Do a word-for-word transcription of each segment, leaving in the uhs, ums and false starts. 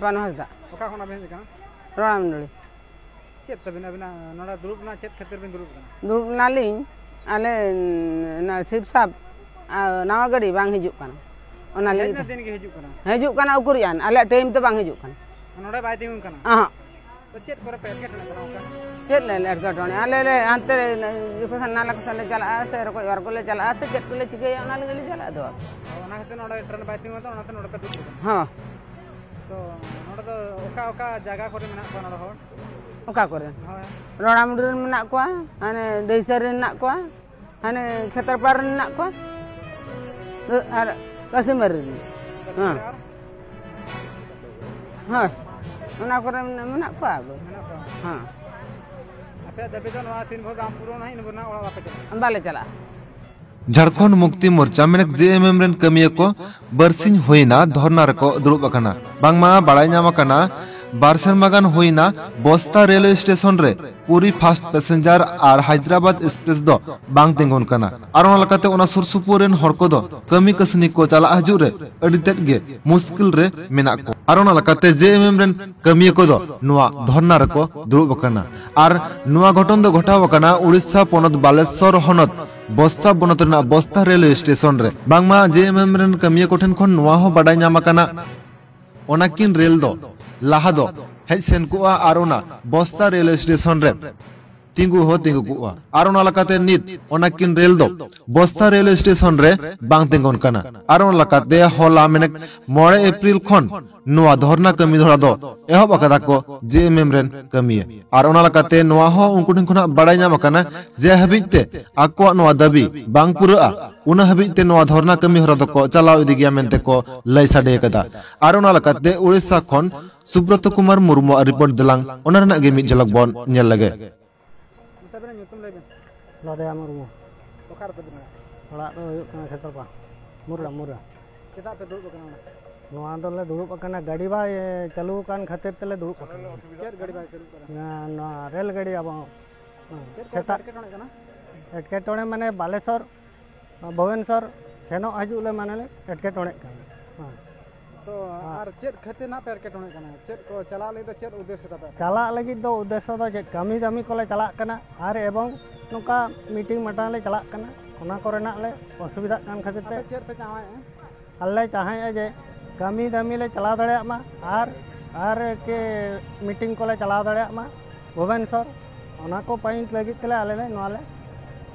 ᱵᱟᱹᱱᱩ ᱦᱟᱸᱥᱫᱟ᱾ ᱚᱠᱟ ᱠᱷᱚᱱᱟᱜ ᱵᱮᱱ ᱦᱮᱡ ᱟᱠᱟᱱᱟ? ᱨᱚᱲᱟ ᱢᱚᱱᱰᱚᱞᱤ᱾ ᱪᱮᱫ ᱛᱟᱵᱮᱱ ᱟᱵᱤᱱᱟᱜ ᱱᱚᱰᱮ ᱫᱩᱲᱩᱵ ᱨᱮᱱᱟᱜ ᱪᱮᱫ ᱠᱷᱟᱹᱛᱤᱨ ᱵᱮᱱ ᱫᱩᱲᱩᱵ ᱟᱠᱟᱱᱟ? ᱫᱩᱲᱩᱵ ᱮᱱᱟᱞᱤᱧ, ᱟᱞᱮ ᱚᱱᱟ ᱥᱤᱵᱽ ᱥᱟᱵ, ᱟᱨ ᱱᱟᱣᱟ ᱜᱟᱹᱰᱤ ᱵᱟᱝ ᱦᱤᱡᱩᱜ ᱠᱟᱱᱟ, ᱚᱱᱟ ᱦᱮᱡ ᱞᱟᱹᱜᱤᱫ ᱨᱮᱱᱟᱜ ᱛᱮ᱾ ᱫᱤᱱ ᱜᱮ ᱦᱤᱡᱩᱜ ᱠᱟᱱᱟ᱾ ᱦᱤᱡᱩᱜ ᱠᱟᱱᱟ, ᱩᱠᱩᱨᱤᱡ ᱟᱱ ᱟᱞᱮᱭᱟᱜ ᱴᱟᱭᱤᱢ ᱛᱮ ᱵᱟᱝ ᱦᱤᱡᱩᱜ ᱠᱟᱱᱟ᱾ ᱱᱚᱰᱮ ᱵᱟᱭ ᱛᱤᱸᱜᱩᱱ ᱠᱟᱱᱟ᱾ ᱚᱦᱚᱸ᱾ ᱛᱚ ᱪᱮᱫ ᱠᱚᱨᱮ ᱯᱮ ᱮᱴᱠᱮᱴᱚᱬᱮᱜ ᱠᱟᱱᱟ ᱚᱱᱠᱟ? ᱪᱮᱫ ᱞᱮ ᱮᱴᱠᱮᱴᱚᱬᱮ? ᱟᱞᱮ ᱞᱮ ᱦᱟᱱᱛᱮ ᱡᱚᱠᱷᱚᱱ ᱱᱟᱞᱟ ᱠᱚ ᱥᱮᱫ ᱞᱮ ᱪᱟᱞᱟᱜᱼᱟ, ᱥᱮ ᱨᱚᱠᱚᱡ ᱚᱣᱟᱨ ᱠᱚᱞᱮ ᱪᱟᱞᱟᱜᱼᱟ, ᱥᱮ ᱪᱮᱫ ᱠᱚᱞᱮ ᱪᱤᱠᱟᱹᱭᱟ, ᱚᱱᱟ ᱞᱟᱹᱜᱤᱫ ᱞᱮ ᱪᱟᱞᱟᱜ ᱫᱚ᱾ ᱚ, ᱚᱱᱟ ᱠᱷᱟᱹᱛᱤᱨ ᱱᱚᱰᱮ ᱴᱨᱮᱱ ᱵᱟᱭ ᱛᱤᱸᱜᱩᱱᱟ, ᱛᱚ ᱚᱱᱟᱛᱮ ᱱᱚᱰᱮ ᱯᱮ ᱫᱩᱲᱩᱵ ᱟᱠᱟᱱᱟ᱾ ᱦᱚᱸ᱾ ᱛᱚ ᱱᱚᱰᱮ ᱫᱚ ᱚᱠᱟ ᱚᱠᱟ ᱡᱟᱭᱜᱟ ᱠᱚᱨᱮ ᱢᱮᱱᱟᱜ ᱠᱚᱣᱟ ᱱᱚᱰᱮ ᱦᱚᱲ? ᱚᱠᱟ ᱠᱚᱨᱮ? ᱦᱳᱭ᱾ ᱨᱚᱲᱟᱢᱩᱰᱩ ᱨᱮᱱ ᱢᱮᱱᱟᱜ ᱠᱚᱣᱟ, ᱦᱟᱱᱮ ᱰᱟᱹᱭᱥᱟᱹ ᱨᱮᱱ ᱢᱮᱱᱟᱜ ᱠᱚᱣᱟ, ᱦᱟᱱᱮ ᱠᱷᱮᱛᱨᱚᱯᱟᱲ ᱨᱮᱱ ᱢᱮᱱᱟᱜ ᱠᱚᱣᱟ, ᱟᱨ ᱠᱟᱥᱤᱢᱟᱨ ᱨᱮᱱ᱾ ᱦᱮᱸ᱾ ᱟᱨ ᱦᱳᱭ, ᱚᱱᱟ ᱠᱚᱨᱮ ᱢᱮᱱᱟᱜ ᱠᱚᱣᱟ ᱟᱵᱚ᱾ ᱢᱮᱱᱟᱜ ᱠᱚᱣᱟ᱾ ᱦᱮᱸ᱾ ᱟᱯᱮᱭᱟᱜ ᱫᱟᱹᱵᱤ ᱫᱚ ᱱᱚᱣᱟ ᱛᱤᱱ ᱵᱷᱳᱨ ᱵᱟᱝ ᱯᱩᱨᱟᱹᱣ ᱱᱟ, ᱤᱱ ᱵᱷᱳᱨ ᱱᱟᱜ ᱚᱲᱟᱜ ᱵᱟᱯᱮ ᱪᱟᱞᱟᱜᱼᱟ? ᱵᱟᱞᱮ ᱪᱟᱞᱟᱜᱼᱟ᱾ ᱡᱷᱟᱲᱠᱷᱚᱸᱰ ᱢᱩᱠᱛᱤ ᱢᱳᱨᱪᱟ ᱢᱮᱱᱮᱠ ᱡᱮ ᱮᱢ ᱮᱢ ᱨᱮᱱ ᱠᱟᱹᱢᱤᱭᱟᱹ ᱠᱚ ᱵᱟᱨᱥᱤᱧ ᱦᱩᱭᱱᱟ ᱫᱷᱚᱨᱱᱟ ᱨᱮᱠᱚ ᱫᱩᱲᱩᱵ ᱟᱠᱟᱱᱟ᱾ ᱵᱟᱝᱢᱟ ᱵᱟᱲᱟᱭ ᱧᱟᱢ ᱟᱠᱟᱱᱟ, ᱵᱟᱨ ᱥᱮᱨᱢᱟ ᱜᱟᱱ ᱦᱩᱭᱱᱟ ᱵᱚᱥᱛᱟ ᱨᱮᱞᱣᱮ ᱥᱴᱮᱥᱚᱱ ᱨᱮ ᱯᱩᱨᱤ ᱯᱷᱟᱥᱴ ᱯᱮᱥᱮᱧᱡᱟᱨ ᱟᱨ ᱦᱟᱭᱫᱨᱟᱵᱟᱫ ᱮᱠᱥᱯᱨᱮᱥ ᱫᱚ ᱵᱟᱝ ᱛᱤᱸᱜᱩᱱ ᱠᱟᱱᱟ᱾ ᱟᱨ ᱚᱱᱟ ᱞᱮᱠᱟᱛᱮ ᱚᱱᱟ ᱥᱩᱨ ᱥᱩᱯᱩᱨ ᱨᱮᱱ ᱦᱚᱲ ᱠᱚᱫᱚ ᱠᱟᱹᱢᱤ ᱠᱟᱹᱥᱱᱤ ᱠᱚ ᱪᱟᱞᱟᱜ ᱦᱤᱡᱩᱜ ᱨᱮ ᱟᱹᱰᱤ ᱛᱮᱫ ᱜᱮ ᱢᱩᱥᱠᱤᱞ ᱨᱮ ᱢᱮᱱᱟᱜ ᱠᱚᱣᱟ᱾ ᱟᱨ ᱚᱱᱟ ᱞᱮᱠᱟᱛᱮ ᱡᱮ ᱮᱢ ᱮᱢ ᱨᱮᱱ ᱠᱟᱹᱢᱤᱭᱟᱹ ᱠᱚᱫᱚ ᱱᱚᱣᱟ ᱫᱷᱚᱨᱱᱟ ᱨᱮᱠᱚ ᱫᱩᱲᱩᱵ ᱟᱠᱟᱱᱟ᱾ ᱟᱨ ᱱᱚᱣᱟ ᱜᱷᱚᱴᱚᱱ ᱫᱚ ᱜᱷᱚᱴᱟᱣ ᱟᱠᱟᱱᱟ ᱩᱲᱤᱥᱥᱟ ᱯᱚᱱᱚᱛ ᱵᱟᱞᱮᱥᱚᱨ ᱦᱚᱱᱚᱛ ᱵᱚᱥᱛᱟ ᱵᱚᱱᱚᱛ ᱨᱮᱱᱟᱜ ᱵᱚᱥᱛᱟ ᱨᱮᱞᱣᱮ ᱥᱴᱮᱥᱚᱱ ᱨᱮ᱾ ᱵᱟᱝᱢᱟ ᱡᱮ ᱮᱢ ᱮᱢ ᱨᱮᱱ ᱠᱟᱹᱢᱤᱭᱟᱹ ᱠᱚᱴᱷᱮᱱ ᱠᱷᱚᱱ ᱱᱚᱣᱟ ᱦᱚᱸ ᱵᱟᱰᱟᱭ ᱧᱟᱢ ᱟᱠᱟᱱᱟ, ᱚᱱᱟ ᱠᱤᱱ ᱨᱮᱞ ᱫᱚ ᱞᱟᱦᱟ ᱫᱚ ᱦᱮᱡ ᱥᱮᱱ ᱠᱚᱜᱼᱟ ᱟᱨ ᱚᱱᱟ ᱵᱚᱥᱛᱟ ᱨᱮᱞᱣᱮ ᱥᱴᱮᱥᱚᱱ ᱨᱮ ᱛᱤᱸᱜᱩ ᱦᱚᱸ ᱛᱤᱸᱜᱩ ᱠᱚᱜᱼᱟ᱾ ᱟᱨ ᱚᱱᱟ ᱞᱮᱠᱟᱛᱮ ᱱᱤᱛ ᱚᱱᱟ ᱠᱤᱱ ᱨᱮᱞ ᱫᱚ ᱵᱚᱥᱛᱟ ᱨᱮᱞᱣᱮ ᱥᱴᱮᱥᱚᱱ ᱨᱮ ᱵᱟᱝ ᱛᱤᱸᱜᱩᱱ ᱠᱟᱱᱟ᱾ ᱟᱨ ᱚᱱᱟ ᱞᱮᱠᱟᱛᱮ ᱦᱚᱞᱟ ᱢᱮᱱᱮᱠ ᱢᱚᱬᱮ ᱮᱯᱨᱤᱞ ᱠᱷᱚᱱ ᱱᱚᱣᱟ ᱫᱷᱚᱨᱱᱟ ᱠᱟᱹᱢᱤ ᱦᱚᱨᱟ ᱫᱚ ᱮᱦᱚᱵ ᱟᱠᱟᱫᱟ ᱠᱚ ᱡᱮ ᱮᱢ ᱮᱢ ᱨᱮᱱ ᱠᱟᱹᱢᱤᱭᱟᱹ᱾ ᱟᱨ ᱚᱱᱟ ᱞᱮᱠᱟᱛᱮ ᱱᱚᱣᱟ ᱦᱚᱸ ᱩᱱᱠᱩ ᱴᱷᱮᱱ ᱠᱷᱚᱱᱟᱜ ᱵᱟᱲᱟᱭ ᱧᱟᱢ ᱟᱠᱟᱱᱟ ᱡᱮ ᱦᱟᱹᱵᱤᱡ ᱛᱮ ᱟᱠᱚᱣᱟᱜ ᱱᱚᱣᱟ ᱫᱟᱹᱵᱤ ᱵᱟᱝ ᱯᱩᱨᱟᱹᱜᱼᱟ, ᱚᱱᱟ ᱦᱟᱹᱵᱤᱡ ᱛᱮ ᱱᱚᱣᱟ ᱫᱷᱚᱨᱱᱟ ᱠᱟᱹᱢᱤ ᱦᱚᱨᱟ ᱫᱚᱠᱚ ᱪᱟᱞᱟᱣ ᱤᱫᱤ ᱜᱮᱭᱟ ᱢᱮᱱᱛᱮ ᱠᱚ ᱞᱟᱹᱭ ᱥᱟᱰᱮ ᱟᱠᱟᱫᱟ᱾ ᱟᱨ ᱚᱱᱟ ᱞᱮᱠᱟᱛᱮ ᱩᱲᱤᱥᱥᱟ ᱠᱷᱚᱱ ᱥᱩᱵᱨᱚᱛᱚ ᱠᱩᱢᱟᱨ ᱢᱩᱨᱢᱩᱣᱟᱜ ᱨᱤᱯᱳᱨᱴ ᱫᱮᱞᱟᱝ, ᱚᱱᱟ ᱨᱮᱱᱟᱜ ᱜᱮ ᱢᱤᱫ ᱡᱷᱟᱞᱟᱠ ᱵᱚᱱ ᱧᱮᱞ ᱞᱮᱜᱮ᱾ ᱢᱟᱥᱮ ᱟᱵᱤᱱᱟᱜ ᱧᱩᱛᱩᱢ ᱞᱟᱹᱭ ᱵᱤᱱ᱾ ᱞᱟᱫᱮᱭᱟ ᱢᱩᱨᱢᱩ᱾ ᱚᱠᱟ ᱨᱮ ᱛᱟᱵᱤᱱ ᱚᱲᱟᱜ? ᱚᱲᱟᱜ ᱫᱚ ᱦᱩᱭᱩᱜ ᱠᱟᱱᱟ ᱠᱷᱮᱛᱨᱚᱯᱟ, ᱢᱩᱨᱨᱟ, ᱢᱩᱨᱨᱟ᱾ ᱪᱮᱫᱟᱜ ᱯᱮ ᱫᱩᱲᱩᱵ ᱟᱠᱟᱱᱟ ᱚᱸᱰᱮ? ᱱᱚᱣᱟ ᱫᱚᱞᱮ ᱫᱩᱲᱩᱵ ᱟᱠᱟᱱᱟ, ᱜᱟᱹᱰᱤ ᱵᱟᱭ ᱪᱟᱹᱞᱩ ᱟᱠᱟᱱ ᱠᱷᱟᱹᱛᱤᱨ ᱛᱮᱞᱮ ᱫᱩᱲᱩᱵ ᱟᱠᱟᱱᱟ᱾ ᱪᱮᱫ ᱜᱟᱹᱰᱤ ᱵᱟᱭ ᱪᱟᱹᱞᱩᱜ ᱠᱟᱱᱟ? ᱱᱚᱣᱟ, ᱱᱚᱣᱟ ᱨᱮᱞ ᱜᱟᱹᱰᱤ ᱟᱵᱚ, ᱦᱮᱸ, ᱪᱮᱫ ᱠᱚ ᱥᱮᱛᱟᱜ᱾ ᱮᱴᱠᱮᱴᱚᱬᱮ ᱠᱟᱱᱟ? ᱮᱴᱠᱮᱴᱚᱬᱮ ᱢᱟᱱᱮ ᱵᱟᱞᱮᱥᱚᱨ, ᱵᱷᱩᱵᱚᱱᱮᱥᱚᱨ ᱥᱮᱱᱚᱜ ᱦᱤᱡᱩᱜ ᱞᱮ ᱢᱟᱱᱮ ᱞᱮ ᱮᱴᱠᱮᱴᱚᱬᱮᱜ ᱠᱟᱱᱟ᱾ ᱦᱮᱸ᱾ ᱟᱨ ᱪᱮᱫ ᱠᱷᱟᱹᱛᱤᱨ ᱱᱟᱜ ᱯᱮ ᱮᱴᱠᱮᱴᱚᱬᱮᱜ ᱠᱟᱱᱟ? ᱪᱮᱫ ᱠᱚ ᱪᱟᱞᱟᱜ ᱞᱟᱹᱜᱤᱫ ᱫᱚ ᱪᱮᱫ ᱩᱫᱽᱫᱮᱥᱥᱚ ᱛᱟᱯᱮ? ᱪᱟᱞᱟᱜ ᱞᱟᱹᱜᱤᱫ ᱫᱚ ᱩᱫᱽᱫᱮᱥᱥᱚ ᱫᱚ ᱪᱮᱫ, ᱠᱟᱹᱢᱤ ᱫᱟᱹᱢᱤ ᱠᱚᱞᱮ ᱪᱟᱞᱟᱜ ᱠᱟᱱᱟ ᱟᱨ ᱮᱵᱚᱝ ᱱᱚᱝᱠᱟ ᱢᱤᱴᱤᱝ ᱢᱟᱴᱟᱝ ᱞᱮ ᱪᱟᱞᱟᱜ ᱠᱟᱱᱟ, ᱚᱱᱟ ᱠᱚᱨᱮᱱᱟᱜ ᱞᱮ ᱚᱥᱩᱵᱤᱫᱷᱟᱜ ᱠᱟᱱ ᱠᱷᱟᱹᱛᱤᱨ ᱛᱮ᱾ ᱟᱯᱮ ᱪᱮᱫ ᱯᱮ ᱪᱟᱦᱟᱣᱮᱫᱼᱟ? ᱟᱞᱮ ᱞᱮ ᱪᱟᱦᱟᱣᱮᱫᱼᱟ ᱡᱮ ᱠᱟᱹᱢᱤ ᱫᱟᱹᱢᱤ ᱞᱮ ᱪᱟᱞᱟᱣ ᱫᱟᱲᱮᱭᱟᱜ ᱢᱟ ᱟᱨ, ᱟᱨ ᱠᱤ ᱢᱤᱴᱤᱝ ᱠᱚᱞᱮ ᱪᱟᱞᱟᱣ ᱫᱟᱲᱮᱭᱟᱜ ᱢᱟ ᱵᱷᱩᱵᱮᱱᱥᱚᱨ, ᱚᱱᱟ ᱠᱚ ᱯᱚᱭᱮᱱᱴ ᱞᱟᱹᱜᱤᱫ ᱛᱮᱞᱮ ᱟᱞᱮ ᱞᱮ ᱱᱚᱣᱟ ᱞᱮ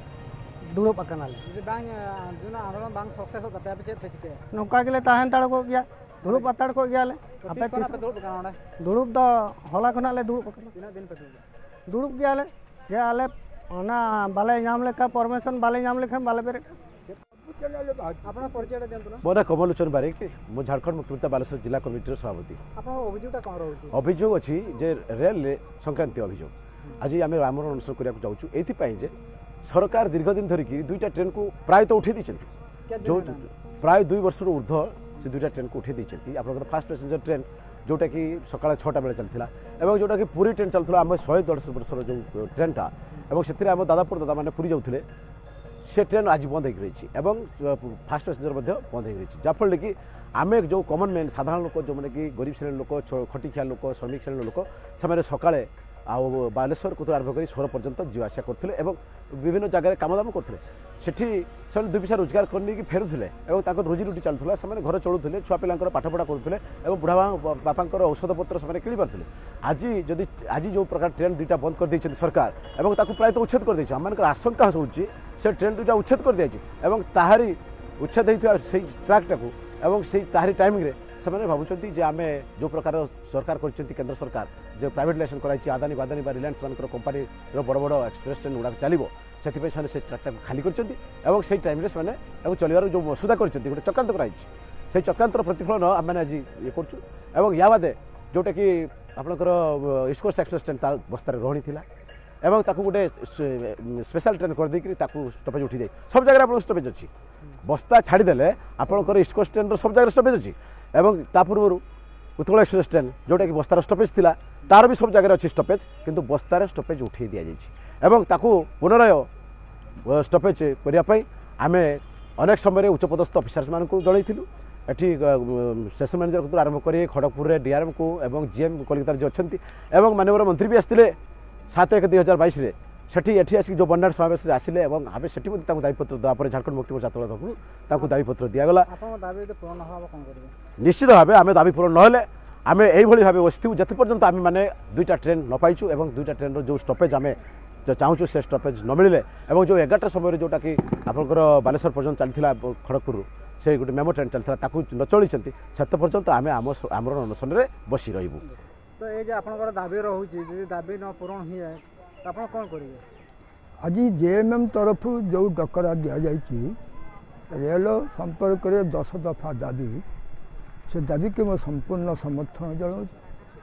ᱫᱩᱲᱩᱵ ᱟᱠᱟᱱᱟᱞᱮ᱾ ᱡᱩᱫᱤ ᱵᱟᱝ, ᱟᱸᱫᱳᱞᱚᱱ ᱵᱟᱝ ᱥᱟᱠᱥᱮᱥᱚᱜ ᱛᱟᱯᱮᱭᱟ, ᱟᱯᱮ ᱪᱮᱫ ᱯᱮ ᱪᱤᱠᱟᱹᱭᱟ? ᱱᱚᱝᱠᱟ ᱜᱮᱞᱮ ᱛᱟᱦᱮᱸ ᱦᱟᱛᱟᱲ ᱠᱚᱜ ᱜᱮᱭᱟ, ᱫᱩᱲᱩᱵ ᱦᱟᱛᱟᱲ ᱠᱚᱜ ᱜᱮᱭᱟᱞᱮ᱾ ᱛᱤᱥ ᱟᱯᱮ ᱠᱷᱚᱱᱟᱜ ᱛᱤᱥ ᱯᱮ ᱫᱩᱲᱩᱵ ᱟᱠᱟᱱᱟ ᱚᱸᱰᱮ? ᱫᱩᱲᱩᱵ ᱫᱚ ᱦᱚᱞᱟ ᱠᱷᱚᱱᱟᱜ ᱞᱮ ᱫᱩᱲᱩᱵ ᱟᱠᱟᱱᱟ᱾ ᱛᱤᱱᱟᱹᱜ ᱫᱤᱱ ᱯᱮ ᱫᱩᱲᱩᱵ? ᱫᱩᱲᱩᱵ ᱜᱮᱭᱟᱞᱮ, ᱡᱮ ᱟᱞᱮ ᱚᱱᱟ ᱵᱟᱞᱮ ᱧᱟᱢ ᱞᱮᱠᱷᱟᱱ, ᱯᱟᱨᱢᱤᱥᱚᱱ ᱵᱟᱞᱮ ᱧᱟᱢ ᱞᱮᱠᱷᱟᱱ ᱵᱟᱞᱮ ᱵᱮᱨᱮᱫᱼᱟ᱾ ଆପଣଙ୍କ ପରିଚୟଟା ଦିଅନ୍ତୁ ନା। ମୋ ନାଁ କମଲ ଲୋଚନ ବାରିକ, ମୁଁ ଝାଡ଼ଖଣ୍ଡ ମୁକ୍ତିମୋର୍ଚ୍ଚା ବାଲେଶ୍ୱର ଜିଲ୍ଲା କମିଟିର ସଭାପତି। ଆପଣଙ୍କ ଅଭିଯୋଗଟା କ'ଣ ରହୁଛି? ଅଭିଯୋଗ ଅଛି ଯେ ରେଳ ସଂକ୍ରାନ୍ତୀୟ ଅଭିଯୋଗ। ଆଜି ଆମେ ଆମର ଅନଶନ କରିବାକୁ ଯାଉଛୁ ଏଇଥିପାଇଁ ଯେ ସରକାର ଦୀର୍ଘ ଦିନ ଧରିକି ଦୁଇଟା ଟ୍ରେନ୍କୁ ପ୍ରାୟତଃ ଉଠେଇ ଦେଇଛନ୍ତି। କେତେ ଦିନ ଯେଉଁ ହେଲାଣି? ପ୍ରାୟ ଦୁଇ ବର୍ଷରୁ ଊର୍ଦ୍ଧ୍ୱ ସେ ଦୁଇଟା ଟ୍ରେନ୍କୁ ଉଠେଇ ଦେଇଛନ୍ତି। ଆପଣଙ୍କର ଫାଷ୍ଟ ପାସେଞ୍ଜର ଟ୍ରେନ୍, ଯେଉଁଟାକି ସକାଳ ଛଅଟା ବେଳେ ଚାଲିଥିଲା ଏବଂ ଯେଉଁଟାକି ପୁରୀ ଟ୍ରେନ୍ ଚାଲୁଥିଲା, ଆମେ ଶହେ ଦେଢ଼ଶହ ବର୍ଷର ଯେଉଁ ଟ୍ରେନ୍ଟା, ଏବଂ ସେଥିରେ ଆମ ଦାଦାପୁର ଦାଦାମାନେ ପୁରୀ ଯାଉଥିଲେ, ସେ ଟ୍ରେନ୍ ଆଜି ବନ୍ଦ ହେଇକି ରହିଛି ଏବଂ ଫାଷ୍ଟ ପାସେଞ୍ଜର ମଧ୍ୟ ବନ୍ଦ ହେଇକି ରହିଛି। ଯାହାଫଳରେ କି ଆମେ ଯେଉଁ କମନ୍ ମ୍ୟାନ୍, ସାଧାରଣ ଲୋକ, ଯେଉଁମାନେ କି ଗରିବ ଶ୍ରେଣୀର ଲୋକ, ଛ- ଖଟିଖିଆ ଲୋକ, ଶ୍ରମିକ ଶ୍ରେଣୀର ଲୋକ, ସେମାନେ ସକାଳେ ଆଉ ବାଲେଶ୍ୱରକୁ ଆରମ୍ଭ କରି ସୋର ପର୍ଯ୍ୟନ୍ତ ଯିବା ଆସିବା କରୁଥିଲେ ଏବଂ ବିଭିନ୍ନ ଜାଗାରେ କାମଦାମ କରୁଥିଲେ। ସେଠି ସେମାନେ ଦୁଇ ପଇସା ରୋଜଗାର କରି ନେଇକି ଫେରୁଥିଲେ ଏବଂ ତାଙ୍କର ରୋଜି ରୁଟି ଚାଲୁଥିଲା, ସେମାନେ ଘର ଚଳୁଥିଲେ, ଛୁଆ ପିଲାଙ୍କର ପାଠପଢ଼ା କରୁଥିଲେ ଏବଂ ବୁଢ଼ା ମା- ବାପାଙ୍କର ଔଷଧପତ୍ର ସେମାନେ କିଣିପାରୁଥିଲେ। ଆଜି ଯଦି, ଆଜି ଯେଉଁ ପ୍ରକାର ଟ୍ରେନ୍ ଦୁଇଟା ବନ୍ଦ କରିଦେଇଛନ୍ତି ସରକାର ଏବଂ ତାକୁ ପ୍ରାୟତଃ ଉଚ୍ଛେଦ କରିଦେଇଛି, ଆମମାନଙ୍କର ଆଶଙ୍କା ହେଉଛି ସେ ଟ୍ରେନ୍ ଦୁଇଟା ଉଚ୍ଛେଦ କରିଦିଆଯାଇଛି ଏବଂ ତାହାରି ଉଚ୍ଛେଦ ହେଇଥିବା ସେଇ ଟ୍ରାକ୍ଟାକୁ ଏବଂ ସେଇ ତାହାରି ଟାଇମିଂରେ ସେମାନେ ଭାବୁଛନ୍ତି ଯେ ଆମେ ଯେଉଁ ପ୍ରକାର ସରକାର କରିଛନ୍ତି, କେନ୍ଦ୍ର ସରକାର, ଯେ ପ୍ରାଇଭେଟାଇଜେସନ୍ କରାଯାଇଛି, ଆଦାନୀ ବାଦାନୀ ବା ରିଲାଏନ୍ସ ମାନଙ୍କର କମ୍ପାନୀର ବଡ଼ ବଡ଼ ଏକ୍ସପ୍ରେସ୍ ଟ୍ରେନ୍ ଗୁଡ଼ାକ ଚାଲିବ, ସେଥିପାଇଁ ସେମାନେ ସେ ଟ୍ରାକ୍ଟାକୁ ଖାଲି କରିଛନ୍ତି ଏବଂ ସେଇ ଟାଇମ୍ରେ ସେମାନେ ତାକୁ ଚଳିବାର ଯେଉଁ ମସୁଦା କରିଛନ୍ତି, ଗୋଟେ ଚକ୍ରାନ୍ତ କରାଯାଇଛି। ସେଇ ଚକ୍ରାନ୍ତର ପ୍ରତିଫଳନ ଆମେମାନେ ଆଜି ଇଏ କରୁଛୁ। ଏବଂ ୟା ବାଦେ ଯେଉଁଟାକି ଆପଣଙ୍କର ଇଷ୍ଟକୋଷ୍ଟ ଏକ୍ସପ୍ରେସ୍ ଟ୍ରେନ୍ ତା ବସ୍ତାରେ ରହଣି ଥିଲା ଏବଂ ତାକୁ ଗୋଟେ ସ୍ପେ- ସ୍ପେଶାଲ ଟ୍ରେନ୍ କରିଦେଇକିରି ତାକୁ ଷ୍ଟପେଜ୍ ଉଠିଯାଏ। ସବୁ ଜାଗାରେ ଆପଣଙ୍କ ଷ୍ଟପେଜ୍ ଅଛି। ବସ୍ତା ଛାଡ଼ିଦେଲେ ଆପଣଙ୍କର ଇଷ୍ଟକୋଷ୍ଟ ଟ୍ରେନ୍ର ସବୁ ଜାଗାରେ ଷ୍ଟପେଜ୍ ଅଛି। ଏବଂ ତା ପୂର୍ବରୁ ଉତ୍କଳ ଏକ୍ସପ୍ରେସ୍ ଟ୍ରେନ୍, ଯେଉଁଟାକି ବସ୍ତାର ଷ୍ଟପେଜ୍ ଥିଲା, ତାର ବି ସବୁ ଜାଗାରେ ଅଛି ଷ୍ଟପେଜ୍, କିନ୍ତୁ ବସ୍ତାରେ ଷ୍ଟପେଜ୍ ଉଠେଇ ଦିଆଯାଇଛି ଏବଂ ତାକୁ ପୁନରାୟ ଷ୍ଟପେଜ୍ କରିବା ପାଇଁ ଆମେ ଅନେକ ସମୟରେ ଉଚ୍ଚପଦସ୍ଥ ଅଫିସର୍ସମାନଙ୍କୁ ଜଣାଇଥିଲୁ। ଏଠି ଷ୍ଟେସନ ମ୍ୟାନେଜର କତରୁ ଆରମ୍ଭ କରି ଖଡ଼ଗପୁରରେ ଡିଆରଏମ୍କୁ ଏବଂ ଜିଏମ୍ କଲିକତାରେ ଯେଉଁ ଅଛନ୍ତି ଏବଂ ମାନ୍ୟବର ମନ୍ତ୍ରୀ ବି ଆସିଥିଲେ ସାତ ଏକ ଦୁଇ ହଜାର ବାଇଶରେ। ସେଠି ଏଠି ଆସିକି ଯେଉଁ ବନ୍ୟାଟ ସମାବେଶରେ ଆସିଲେ ଏବଂ ଆମେ ସେଠି ମଧ୍ୟ ତାଙ୍କୁ ଦାବିପତ୍ର ଦେବା ପରେ ଝାଡ଼ଖଣ୍ଡ ମୁକ୍ତି ମୋର୍ଚ୍ଚା ତରଫରୁ ତାଙ୍କୁ ଦାବିପତ୍ର ଦିଆଗଲା। ଆପଣଙ୍କ ଦାବି ଯଦି ପୂରଣ ହେବ, କ'ଣ କରିବେ? ନିଶ୍ଚିତ ଭାବେ ଆମେ ଦାବି ପୂରଣ ନହେଲେ ଆମେ ଏଇଭଳି ଭାବେ ବସିଥିବୁ ଯେତେ ପର୍ଯ୍ୟନ୍ତ ଆମେ ମାନେ ଦୁଇଟା ଟ୍ରେନ୍ ନ ପାଇଛୁ ଏବଂ ଦୁଇଟା ଟ୍ରେନ୍ର ଯେଉଁ ଷ୍ଟପେଜ୍ ଆମେ ଚାହୁଁଛୁ, ସେ ଷ୍ଟପେଜ୍ ନ ମିଳିଲେ ଏବଂ ଯେଉଁ ଏଗାରଟା ସମୟରେ ଯେଉଁଟାକି ଆପଣଙ୍କର ବାଲେଶ୍ୱର ପର୍ଯ୍ୟନ୍ତ ଚାଲିଥିଲା ଖଡ଼ଗପୁରରୁ, ସେ ଗୋଟେ ମେମୋ ଟ୍ରେନ୍ ଚାଲିଥିଲା, ତାକୁ ନ ଚଳିଛନ୍ତି, ସେତେ ପର୍ଯ୍ୟନ୍ତ ଆମେ ଆମ ଆମର ଅନଶନରେ ବସି ରହିବୁ। ତ ଏଇ ଯେ ଆପଣଙ୍କର ଦାବି ରହୁଛି, ଯଦି ଦାବି ନ ପୂରଣ ହୁଏ, ତ ଆପଣ କ'ଣ କରିବେ? ଆଜି ଜେଏମ୍ଏମ୍ ତରଫରୁ ଯେଉଁ ଡକରା ଦିଆଯାଇଛି ରେଳ ସମ୍ପର୍କରେ ଦଶ ଦଫା ଦାବି, ସେ ଦାବିକୁ ମୁଁ ସମ୍ପୂର୍ଣ୍ଣ ସମର୍ଥନ ଜଣାଉଛି।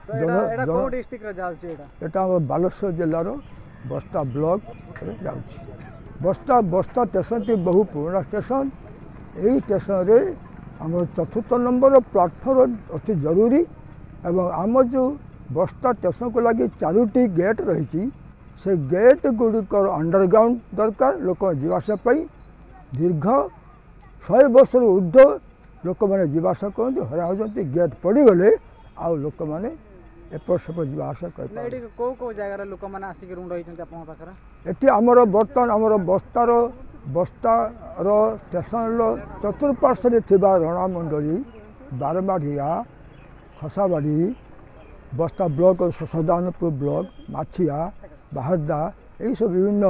ତ ଏଇଟା କେଉଁ ଡିଷ୍ଟ୍ରିକ୍ଟରେ ଯାଉଛି ଏଇଟା? ଏଇଟା ଆମର ବାଲେଶ୍ୱର ଜିଲ୍ଲାର ବସ୍ତା ବ୍ଲକରେ ଯାଉଛି। ବସ୍ତା ବସ୍ତା ଷ୍ଟେସନଟି ବହୁ ପୁରୁଣା ଷ୍ଟେସନ। ଏହି ଷ୍ଟେସନରେ ଆମର ଚତୁର୍ଥ ନମ୍ବର ପ୍ଲାଟଫର୍ମ ଅତି ଜରୁରୀ ଏବଂ ଆମ ଯେଉଁ ବସ୍ତା ଷ୍ଟେସନକୁ ଲାଗି ଚାରୋଟି ଗେଟ୍ ରହିଛି, ସେ ଗେଟ୍ ଗୁଡ଼ିକର ଅଣ୍ଡରଗ୍ରାଉଣ୍ଡ ଦରକାର ଲୋକ ଯିବା ଆସିବା ପାଇଁ। ଦୀର୍ଘ ଶହେ ବର୍ଷରୁ ଊର୍ଦ୍ଧ୍ୱ ଲୋକମାନେ ଯିବା ଆସିବା କରନ୍ତି, ହଇରାଣ ହେଉଛନ୍ତି। ଗେଟ୍ ପଡ଼ିଗଲେ ଆଉ ଲୋକମାନେ ଏପଟ ସେପଟ ଯିବା ଆସିବା କରିପାରନ୍ତି। ଏଠି କେଉଁ କେଉଁ ଜାଗାରେ ଲୋକମାନେ ଆସିକି ରୁଣ୍ଡ ହେଇଛନ୍ତି ଆପଣଙ୍କ ପାଖରେ? ଏଠି ଆମର ବର୍ତ୍ତମାନ ଆମର ବସ୍ତାର ବସ୍ତାର ଷ୍ଟେସନର ଚତୁଃପାର୍ଶ୍ୱରେ ଥିବା ରଣାମଣ୍ଡଳୀ, ବାରମାଢ଼ିଆ, ଖସାବାଡ଼ି, ବସ୍ତା ବ୍ଲକ, ସଦାନପୁର ବ୍ଲକ, ମାଛିଆ, ବାହାରଦା, ଏହିସବୁ ବିଭିନ୍ନ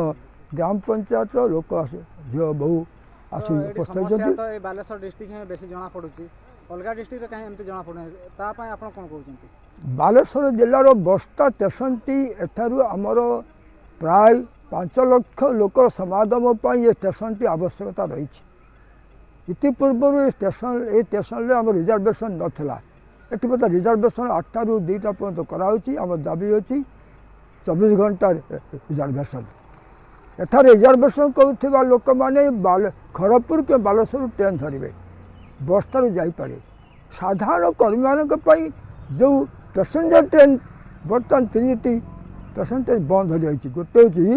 ଗ୍ରାମ ପଞ୍ଚାୟତର ଲୋକ ଆସି, ଝିଅ ବୋହୂ ଆସି ଉପସ୍ଥିତ ଅଛନ୍ତି। ତ ଏଇ ବାଲେଶ୍ୱର ଡିଷ୍ଟ୍ରିକ୍ଟ ହିଁ ବେଶୀ ଜଣାପଡ଼ୁଛି, ଅଲଗା ଡିଷ୍ଟ୍ରିକ୍ଟରେ କାହିଁ ଏମିତି ଜଣାପଡ଼ୁନାହିଁ, ତା ପାଇଁ ଆପଣ କ'ଣ କହୁଛନ୍ତି? ବାଲେଶ୍ୱର ଜିଲ୍ଲାର ବସ୍ତା ଷ୍ଟେସନଟି ଏଠାରୁ ଆମର ପ୍ରାୟ ପାଞ୍ଚ ଲକ୍ଷ ଲୋକର ସମାଗମ ପାଇଁ ଏ ଷ୍ଟେସନଟି ଆବଶ୍ୟକତା ରହିଛି। ଇତିପୂର୍ବରୁ ଏ ଷ୍ଟେସନ ଏ ଷ୍ଟେସନରେ ଆମର ରିଜର୍ଭେସନ୍ ନଥିଲା। ଏଠି ମଧ୍ୟ ରିଜର୍ଭେସନ୍ ଆଠଟାରୁ ଦୁଇଟା ପର୍ଯ୍ୟନ୍ତ କରାହଉଛି। ଆମର ଦାବି ଅଛି ଚବିଶ ଘଣ୍ଟା ରିଜର୍ଭେସନ୍। ଏଠାରେ ରିଜର୍ଭେସନ୍ କରୁଥିବା ଲୋକମାନେ ବାଲେ- ଖଡ଼ଗପୁର କିମ୍ବା ବାଲେଶ୍ୱରରୁ ଟ୍ରେନ୍ ଧରିବେ, ବସ୍ତାରୁ ଯାଇପାରିବେ। ସାଧାରଣ କର୍ମୀମାନଙ୍କ ପାଇଁ ଯେଉଁ ପ୍ୟାସେଞ୍ଜର ଟ୍ରେନ୍ ବର୍ତ୍ତମାନ ତିନିଟି ପ୍ୟାସେଞ୍ଜର ଟ୍ରେନ୍ ବନ୍ଦ ହୋଇଯାଇଛି। ଗୋଟେ ହେଉଛି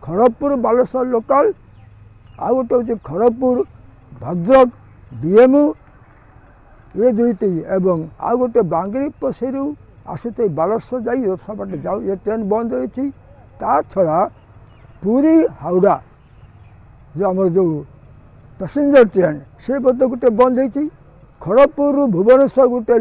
ଖଡ଼ଗପୁର ବାଲେଶ୍ୱର ଲୋକାଲ, ଆଉ ଗୋଟେ ହେଉଛି ଖଡ଼ଗପୁର ଭଦ୍ରକ ଡିଏମ୍ୟୁ, ଏ ଦୁଇଟି ଏବଂ ଆଉ ଗୋଟେ ବାଙ୍ଗିରି ପଶିରୁ ଆସୁଥିବା ବାଲେଶ୍ୱର ଯାଇ ରସା ବାଟେ ଯାଉ, ଏ ଟ୍ରେନ୍ ବନ୍ଦ ରହିଛି। ତା ଛଡ଼ା ପୁରୀ ହାଉଡ଼ା ଯେଉଁ ଆମର ଯେଉଁ ପ୍ୟାସେଞ୍ଜର ଟ୍ରେନ୍, ସେ ମଧ୍ୟ ଗୋଟେ ବନ୍ଦ ହେଇଛି। ଖଡ଼ଗପୁରରୁ ଭୁବନେଶ୍ୱର ଗୋଟେ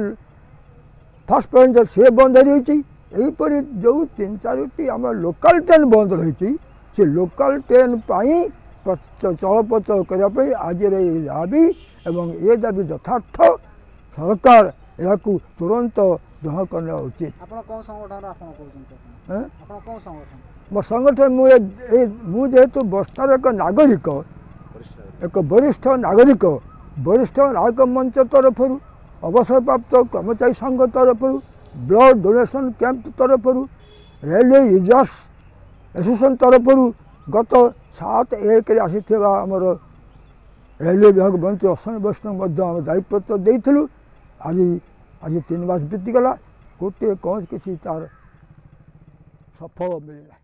ଫାଷ୍ଟ ପ୍ୟାସେଞ୍ଜର, ସେ ବନ୍ଦ ହେଇଯାଇଛି। ଏହିପରି ଯେଉଁ ତିନି ଚାରୋଟି ଆମର ଲୋକାଲ ଟ୍ରେନ୍ ବନ୍ଦ ରହିଛି, ସେ ଲୋକାଲ ଟ୍ରେନ୍ ପାଇଁ ପ୍ର- ଚ- ଚଳପ୍ରଚଳ କରିବା ପାଇଁ ଆଜିର ଏହି ଦାବି ଏବଂ ଏ ଦାବି ଯଥାର୍ଥ। ସରକାର ଏହାକୁ ତୁରନ୍ତ ଗ୍ରହଣ କରିବା ଉଚିତ। ଆପଣ କୋଉ ସଂଗଠନର ଆପଣ କହୁଛନ୍ତି? ଏଁ? ଆପଣ କୋଉ ସଂଗଠନ? ମୋ ସଂଗଠନ, ମୁଁ ଏ- ଏ- ମୁଁ ଯେହେତୁ ବସ୍ତାର ଏକ ନାଗରିକ, ଏକ ବରିଷ୍ଠ ନାଗରିକ, ବରିଷ୍ଠ ନାଗରିକ ମଞ୍ଚ ତରଫରୁ, ଅବସରପ୍ରାପ୍ତ କର୍ମଚାରୀ ସଂଘ ତରଫରୁ, ବ୍ଲଡ୍ ଡୋନେସନ୍ କ୍ୟାମ୍ପ ତରଫରୁ, ରେଲୱେ ୟୁଜର୍ସ ଆସୋସିଏସନ୍ ତରଫରୁ ଗତ ସାତ ଏକରେ ଆସିଥିବା ଆମର ରେଲୱେ ବିଭାଗ ମନ୍ତ୍ରୀ ଅଶ୍ୱିନୀ ବୈଷ୍ଣବ ମଧ୍ୟ ଆମେ ଦାବିପତ୍ର ଦେଇଥିଲୁ। ଆଜି ଆଜି ତିନି ମାସ ବିତିଗଲା, ଗୋଟିଏ କୌଣସି କିଛି ତାର ସଫଳ ମିଳିନାହିଁ।